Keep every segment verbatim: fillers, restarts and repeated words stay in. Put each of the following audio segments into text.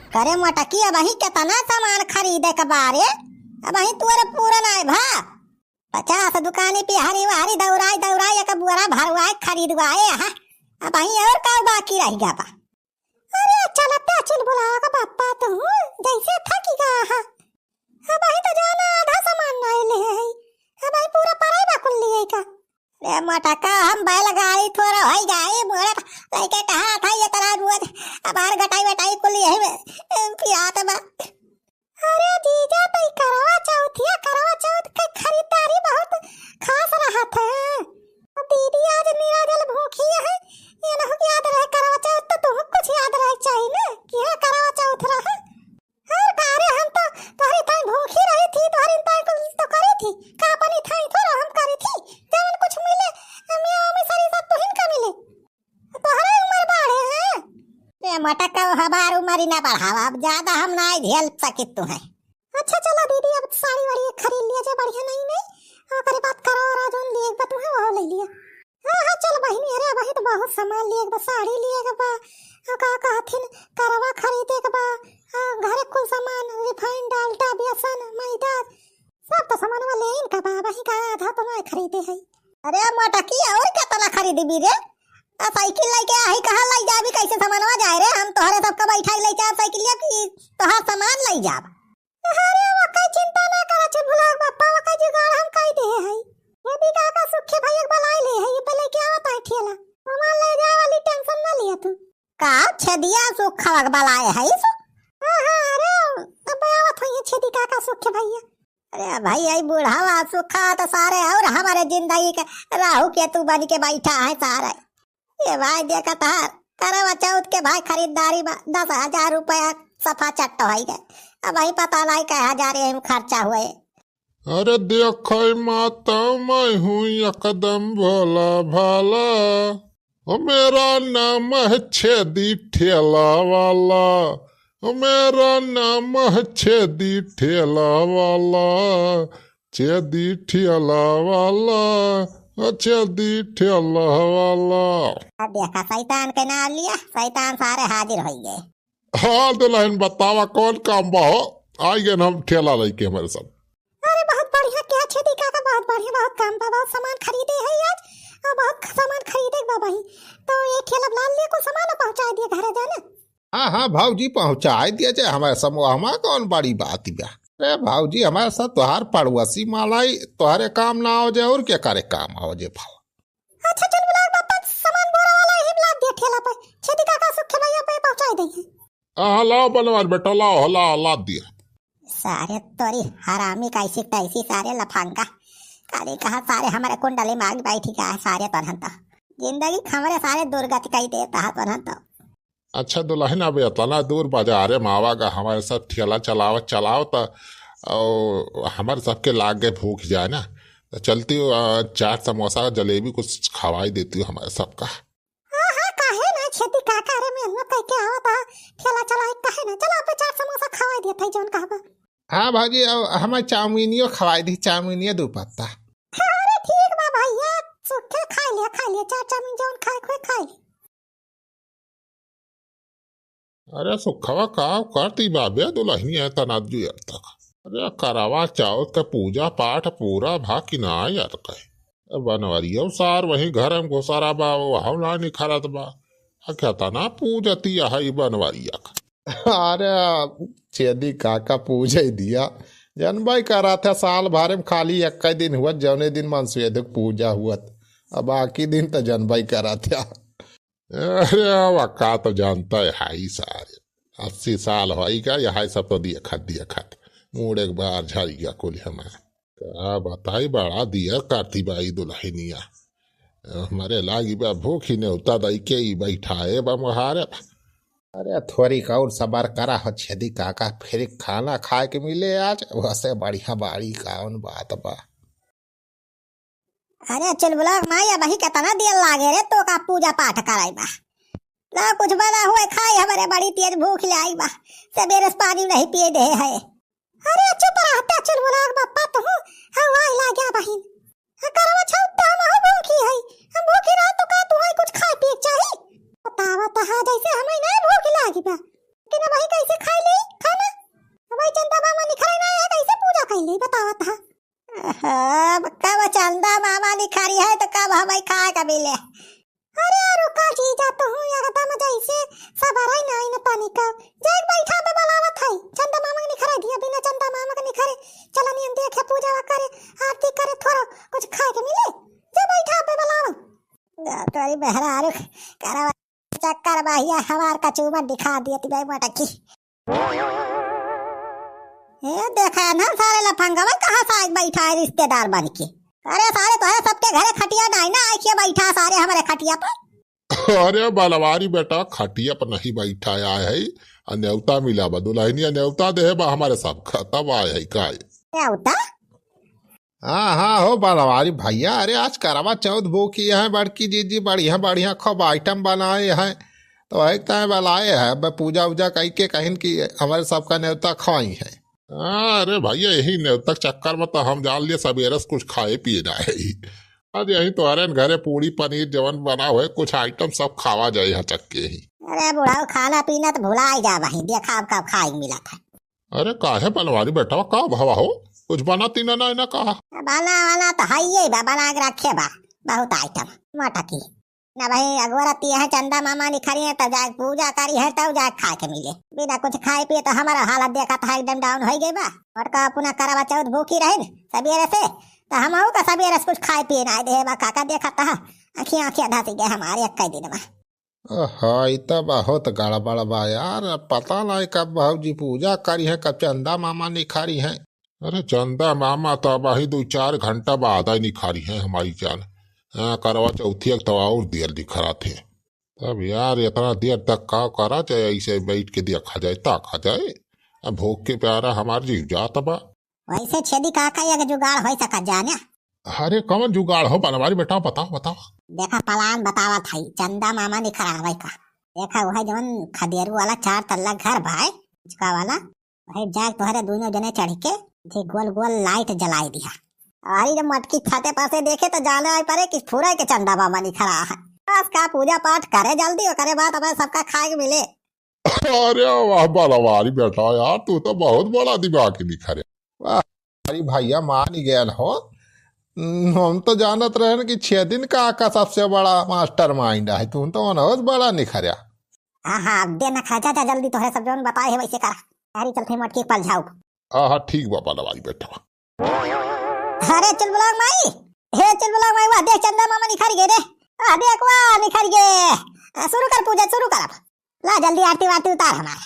करे मोटकी, अबहीं केतना सामान खरीदे के बा रे? अबहीं तोरे पूरा नाय भा। पचास दुकानी पे हरी वहरी दौड़ाई दौड़ाई एक बोरा भरवाए खरीदवाए हा। अबहीं और का बाकी रहि गा बा? अरे चलते चुलबुलावा का बापा तू, जैसे थकी गा हा। अबहीं तो जाना आधा सामान नाय ले है, अबहीं पूरा पराई बा कुल लिए का। रे मोटका, हम बैलगाड़ी थोड़ा होई जाई, मोरे लइके कहा था ये तरह रोज, अब हर गटाई वटाई कुल यही में, ए, पिरात बा। अरे जीजा, तई करवा चौथिया, करवा चौथ के खरीदारी बहुत खास रहत है। दीदी आज निराजल भूखी है, ये ना याद रहे करवा चौथ, तो तुहूँ कुछ याद रहे चाहिए ना कि हाँ करवा चौथ रहे। और का रे, हम तो तोहरी ताई भूखी रही थी, तोहरी ताई कुल तो करी थी, का अपनी थाई थोड़ा हम करी थी, जवन कुछ मिले, मेवा मिसरी सब तुहिन का मिले, तोहरे उम्र बाढ़े हैं। ए मोटका, हमार उम्र ही ना बढ़ावा, अब ज्यादा हम ना झेल सकित तू है। अच्छा चलो दीदी, अब साड़ी वाड़ी एक खरीद लिया जाए बढ़िया नई नई, ओकरे बाद करवा जोन लिए एक बा तुहे वो ले लिया। हाँ, हाँ, चल बहिनी, अरे अबहीं तो बहुत सामान लिए के बा, साड़ी लिए के बा, आ, का कहथिन, करवा खरीदे के बा, आ, घरे कुल सामान, रिफाइन, डालडा, बेसन, मैदा, सब तो सामानवा लेइन का बा, अबहीं का आधा तो नाय खरीदे है। अरे मोटकी, और केतना खरीदबी रे? आ साइकिल लइके आही, कहाँ लइ जाबी, कैसे सामानवा जाए रे? हम तोहरे सबका बैठा के लइ जाब साइकिलिया कि तोहार सामान लइ जाब? अरे, वकै चिंता ना करा, चुलबुलाक बापा, वकै जुगाड़ हम कई देहे हई। यदि काका सुखे भैया के बलाई ले हई, ये पे लेके आवत है ठेला। सामान ले जाए वाली tension ना लिया तू। का छेदिया सुखवा के बलाए हई सो? हाँ, हाँ, अरे, अब आवत होइहे छेदी काका सुखे भैया। अरे भाई, आई बुढ़ावा सुखा तो सारे और हमारे जिंदगी के राहु केतु बन के बैठा है सारे। ए भाई, देखत हर, करवा चौथ के भाई खरीदारी बा, दस हजार रुपया सफा चट्ट होई गए। अबहीं पता नाई कै हजार एम खर्चा हुए। अरे देखै माता, मैं हूँ एकदम भोला भाला, ओ मेरा नाम है छेदी ठेला वाला, ओ मेरा नाम है छेदी ठेला वाला, छेदी ठेला वाला, ओ छेदी ठेला वाला। अब देखा, शैतान के नाम लिया, शैतान सारे हाजिर होई गए। हाँ दुलहिन, बतावा कौन काम बा हो? आई गए हम ठेला लइके हमारे सब। अरे बहुत बढ़िया, क्या छेदी काका, बहुत बढ़िया, बहुत काम बा, बहुत सामान खरीदे है आज, और बहुत सामान खरीदे के बा भाई। तो ये ठेला लाद लिए, कुछ सामान पहुँचा दिए घरे जाने। हाँ, हाँ, भौजी, पहुँचाइ दिया जाए, हमारे समूह, हमार कौन बड़ी बात बा। अरे भौजी, हमारे सब तोहार पड़ोसी मालाई, तोहरे काम ना हो जाए, और क्या करे काम हो जाए भाव। अच्छा, चुलबुलाक बापा, सामान बोरा वाला यही लाद दिया ठेला पे, छेदी काका सुखे भैया पे पहुँचाइ दे। हाँ, लाओ बनवारी बेटा, लाओ, लाओ, लाद दिया। सारे तोरी हरामी, कैसी तैसी सारे लफंगा, काली कहा सारे हमारे कुंडली मांग बैठी का है सारे तनहन तो। जिंदगी खमरे सारे दुर्गति कई देता है तनहन तो। अच्छा दुलहिन, अब एतना दूर बाजारे में आवा गा, हमारे सब ठेला चलावत चलावत, और हमारे सबके लाग गए भूख जाए ना, तो चलती हो, आ, चाट समोसा जलेबी कुछ खवाई देती हो हमारे सबका। हाँ, हाँ, काहे ना छेदी काका, अरे मेहनत करके आवत है, ठेला चलाए, काहे ना, चला आपे चाट समोसा खवाई देत है जौन कहबा। हाँ भौजी, अब हमारे चाउमीनियो खवाई दी, चाउमीनियो दो पत्ता। अरे ठीक बा भैया, सुखे खाई लिया, खाई लिया, चाट चाउमीन जौन खाए खोए खाई लिया। अरे सुखवा, का करती बा बे दुलहिनिया एतना देर तक? अरे करवा चौथ के पूजा पाठ पूरा भा कि ना यार कहे? बनवरिया सार वही घर में घुसरा बा, वहाँ ना निखरत बा। आ केतना पूजती है ई बनवरिया का। अरे छेदी काका पूजे दिया, जनबई करत है साल भर में खाली एक दिन हुआ, जौने दिन मनसेधक पूजा हुआ, अब बाकी दिन तो जनबई करत है। अरे, अब का तो जानता है, हाई सारे। अस्सी साल होई का, यही सब तो दिया खत, दिया खत। मूड़ एक बार झड़ गया कुल हमार। का बताई, बड़ा दिया करती बा ई दुलहिनिया। हमारे लागी बा भूखी, नेवता दई के ई बैठाए बा मोहारे। अरे, थोड़ी और सबर करा हो छेदी काका, फिर खाना खाए के मिले आज, वैसे बढ़िया बाड़ी कौन बात बा। अरे चुलबुला माई, अबही केतना देर लागे रे तोका पूजा पाठ कराई बा। ना कुछ बना हुए खाई, हमरे बड़ी तेज भूख ले आई बा, सबेरे से पानी नहीं पिए दे है। अरे चुप रहते चुलबुला बापा, तू हवाई लागे बहिन। आ करवा छौत तो हम हो भूखी है, हम भूखी रह तो का तू है कुछ खाए पिए के चाही? बतावा तो हाँ, जैसे हमें नहीं भूख लागी बा। कि ना भाई, कैसे खाई ले खाना? अब भाई चंदा मामा निखरे ना है, कैसे पूजा कर ले, बतावत है। हाँ, कब चंदा मामा निखरी है तो कब हमें खाए का मिले। अरे रुका जीजा, तू हूँ एकदम जैसे सबर है ना इन पानी का। जाए बैठा पे बुलावत है, चंदा मामा के निखरे दिया, बिना चंदा मामा के निखरे। चला नियम देखे, पूजा करे, आरती करे, थोड़ा कुछ खाए के मिले। जा बैठा पे बुलावा। तोरी मेहरारू करवा चक्कर बा, हिया हमार कचूमर दिखा दिया तिबाई मटकी। ए, देखा ना सारे लफंगवा कहाँ से आके बैठा है रिश्तेदार बन के। अरे सारे तोहरे सबके घरे खटिया नाई ना, आके बैठा सारे हमारे खटिया पर। अरे बलवारी बेटा, खटिया पर नहीं बैठा आए है, आ न्योता मिला बा, दुल्हनिया न्योता दे बा हमारे सबका, तब आए है काय? न्योता? हाँ, हाँ, हो बनवारी भैया, अरे आज करवा चौथ भूखी है बड़की जीजी, बढ़िया, बढ़िया खूब आइटम बनाए हैं, तो एक तय बनाए हैं, अब पूजा उजा कई के कहिन कि हमारे सबका न्योता खाई है। हाँ, अरे भैया, यही न्योता के चक्कर में तो हम जान लिए, सबेरे से कुछ खाए पिए ना है। आज यही तोहरे घरे पूड़ी पनीर जवन बना हुए, कुछ आइटम सब खावा जाए यहाँ चक्के ही। अरे बुढ़ाऊ, खाना पीना तो भुला ही जा वहीं, देखा अब कब खाए मिला था। अरे काहे बनवारी बेटवा, का भवा हो? कुछ बना तीना ना, ना कहा। बना, बना तो है ये बा, बना के रखे बा, बहुत आइटम। मटकी ना भाई, अगोरती है चंदा मामा निखरी है, तब जाके पूजा करी है, तब जाके खाए के मिले। बिना कुछ खाए पिए तो हमारा हालत देखा था एकदम डाउन हो गई बा। और का अपना करवा चौथ भूखी रहे न सबेरे से, तो हम का सबेरे से कुछ खाए पिए ना दे बा। काका देखा था अखियाँ अखियाँ धस गए हमारे एक दिन में। ओहो, ई त बहुत गड़बड़ बा यार। अब पता नहीं कब भौजी पूजा करी है, कब चंदा मामा निखारी है। अरे चंदा मामा तो अब ही दो चार घंटा बाद ही निखारी है हमारी जान। हाँ, करवा चौथिया के तो और देर निखरात है। तब यार इतना देर तक का करा, चाहे ऐसे बैठ के देखा जाए, ताका जाए। अब भूख के प्यारा हमार जीव जात बा। वैसे छेदी काका एक जुगाड़ होई सकत जाने। अरे कवन जुगाड़ हो बनवारी बेटा, बताओ बताओ। देखा प्लान बतावत हई चंदा मामा निखरावे का। देखा वह जवन खदेरू वाला चार तल्ला घर बा, उचका वाला, वही जाके तोहरे दोनों जने चढ़ के जे गोल गोल लाइट जलाई दिहा। अरे जब मटकी छते पर से देखे तो जाने आई परे कि फुरे के चंदा मामा निखरा है। बस का पूजा पाठ करे जल्दी, ओकरे बाद हमें सबका खाए के मिले। अरे वाह बनवारी बेटा यार, तू तो बहुत बड़ा दिमाग निखरे। वाह, अरे भैया मान ही गयल हो। हम्म, हम तो जानत रहन कि छेदिन काका सबसे बड़ा मास्टर माइंड है, तू तो अनहस बड़ा निखरा। हाँ हाँ, अब दे ना खा, जा जा जल्दी, तोहरे सब जौन बताए है वैसे कर। अरे चलते मटकी पल जाओ। हाँ हाँ ठीक बा बनवारी बेटा। अरे चुलबुलांग माई, हे चुलबुलांग माई, वाह देख चंदा मामा निखर गए रे। वाह देख, वाह निखर गए। आ, शुरू कर पूजा, शुरू कर अब। ला जल्दी आरती वारती उतार हमारे।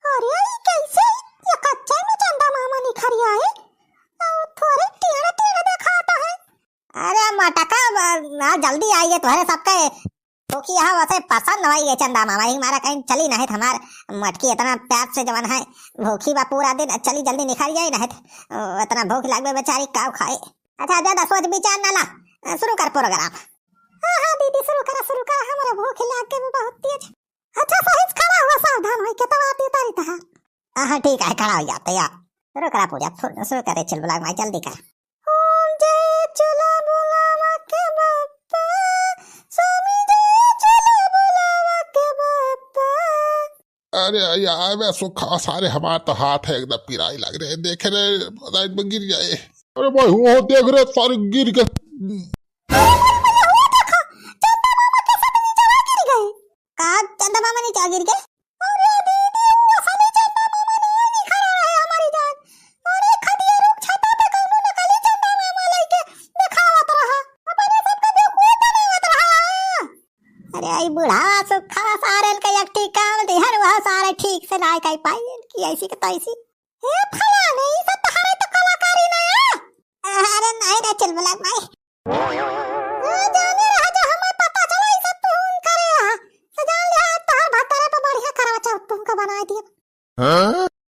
अरे ई कैसे? ये कच्चे में चंदा मामा निखर आए। और थोड़े टेढ़ा टेढ़ा दिखाता है। अरे मटका, आ, जल्दी आइए, तुम्हारे सबके भूखी यहाँ वैसे पसंद होई ये चंदा मामा, ही हमारा कहीं चली नहीं हमार मटकी इतना प्यार से जवन है, भूखी बा पूरा दिन, चली जल्दी निखर जाए नहीं तो इतना भूख लागबे बेचारी काव खाए। अच्छा ज्यादा सोच विचार ना ला, शुरू कर प्रोग्राम। हाँ हाँ दीदी शुरू करा, शुरू करा, हमारा भूख लाग के भी बहुत तेज। अच्छा सही से खड़ा हुआ, सावधान होई के तब आती उतारी तहा। हाँ हाँ ठीक है, खड़ा हो जाते यार, शुरू करा पूजा, शुरू करे चुलबुलांग माई जल्दी कर। ओम जय चुलबुलावा के बाप्पा, स्वामी जय चुलबुलावा के बाप्पा। अरे यार, मैं सुखा सारे हमार तो हाथ है एकदम पिराई लग रहे, देखे रे, रात में गिर जाए। अरे भाई, वो देख रे, सारे गिर गए। अरे भाई, भाई, वो देखो, चंदा मामा के सब नीचे गिर गए। का चंदा मामा नीचे गिर गए? अरे दीदी, वो असली चंदा मामा नहीं निखरा रहे हमारी जान। अरे खदिया रुक छता पे कौनो नकली चंदा मामा लइके देखावत रहा। अपने सबके बेवकूफ बनावत रहा। अरे ई बुढ़ावा सुखा सारे के एक ठिकान दिहर, वह सारे ठीक से ना कह पाई कि ऐसी के तैसी। हे फलाने, ई सब तहरे तो कलाकारी ना है। अरे नहीं रे चुलबुलांग माई। ए, जाने रहा जो हमें पता चला, ई सब तू करे रहा। तो जान लिया, आज तोहर भतारे पे बढ़िया करवा चौथ तुमका बनाए दिया। हाँ?